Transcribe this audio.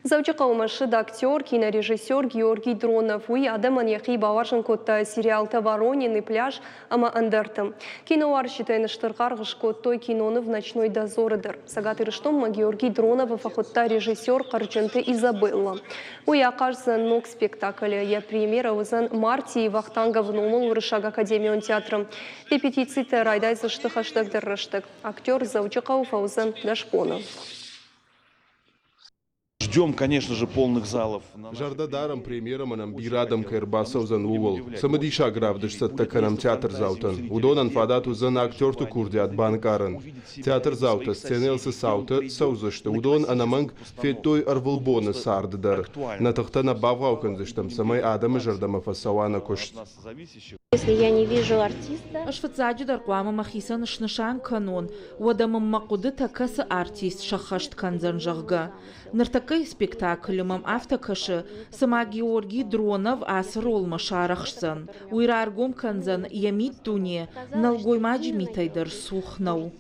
Дзӕуджыхъӕумӕ ссыд актер, кинорежиссер Георгий Дронов. Уый адӕмӕн йӕхи бауарзын кодта сериалтӕ «Воронины», «Пляж» ӕмӕ ӕндӕрты. Киноуарзджытӕн стыр аргъ скодтой киноныв «Ночной дозор»-ы дӕр. Цӕгат Ирыстонмӕ Георгий Дроновы фӕхуыдта режиссер Хъӕрджынты Изабелла. Уый ахъаздзӕн ног спектаклы. Йӕ премьерӕ уыдзӕн мартийы Вахтанговы номыл Уырыссаг академион театры. Репетицитӕ райдайдзысты хӕстӕгдӕр рӕстӕг. Актер Дзӕуджыхъӕуы фӕуыдзӕн 10 боны. Ждем, конечно же, полных залов. Зӕрдӕ дарӕм, премьерӕмӕ нӕм бирӕ адӕм кӕй ӕрбацӕудзӕн, ууыл. Цымыдисаг равдыст цӕттӕ кӕнӕм театрдзаутӕн. Уыдонӕн фадат уыдзӕн актерты курдиат банкъарын. Театрдзаутӕ сценӕйыл цы цаутӕ цӕудзысты, уыдон ӕнӕмӕнг федтой ӕрвылбоны царды дӕр. Нӕ тыхтӕ нӕ бавгъау кӕндзыстӕм, цӕмӕй адӕмы зӕрдӕмӕ фӕцӕуа нӕ куыст. Если я не вижу артиста. Ӕз фыццаджыдӕр хъуамӕ мӕхицӕн снысан кӕнон, уӕдӕ мын мӕ хъуыдытӕ кӕцы артист сӕххӕст кӕндзӕн, зӕгъгӕ. Ныртӕккӕйы спектаклы мӕм афтӕ кӕсы, цыма Георгий Дронов ацы ролмӕ сарӕхсдзӕн. Уый раргом кӕндзӕн йӕ миддуне, нӕлгоймаджы митӕй дӕр цух нӕу.